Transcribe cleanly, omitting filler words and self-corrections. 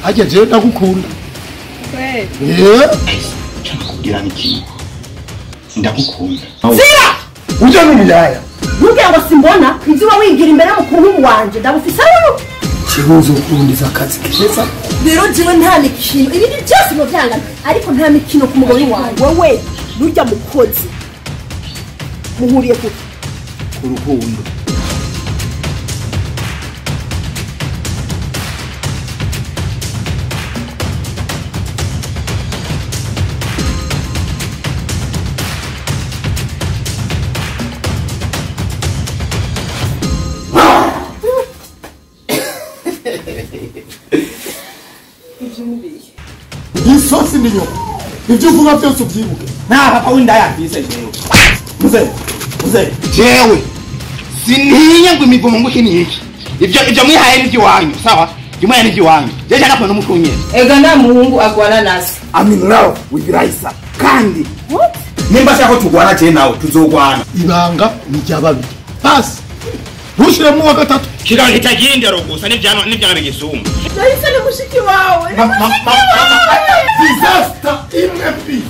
Hajya je ndagukunda. Kweli. Eh? Cyakubwira niki? Ndagukunda. Zira! Ujya n'umuyaya. Ntugira ngo simbona ibyo uba wigira imbere y'umukungu wanje ndabufise rero. Kibuzo kundiza akazi keza. Rero jewe nta mikino ibindi byose mu byangana ariko nta mikino ku mugabo wanjye. Wewe nurya mukozi. Muhuriye ku urukundo. Isosi ni nyoko. Ibyo uvuga byose ubyibuke. Nta papa w'indaya mfise jewe. Muze, muze. Jewe sintinya ngo imivumo ngo iki n'iki. Ibyo mwihaye n'ibyo iwanyu, sawa? Ibyo mwihaye n'ibyo iwanyu. Jewe nshaka kubona n'umutwe nyene. Ega nta muhungu agwana nase. I'm in love with Raisa. Kandi what? Nimba ashaka ko tugwana jewe nawe tuzogwana. Ibanga ni rya babiri. Basi. Ntushiremo uwa gatatu. Kiganiro kitagira indero gusa n'ivyana n'ivyana bigisumba. Raisa ni mushiki wawe. Disaster imwe mbi.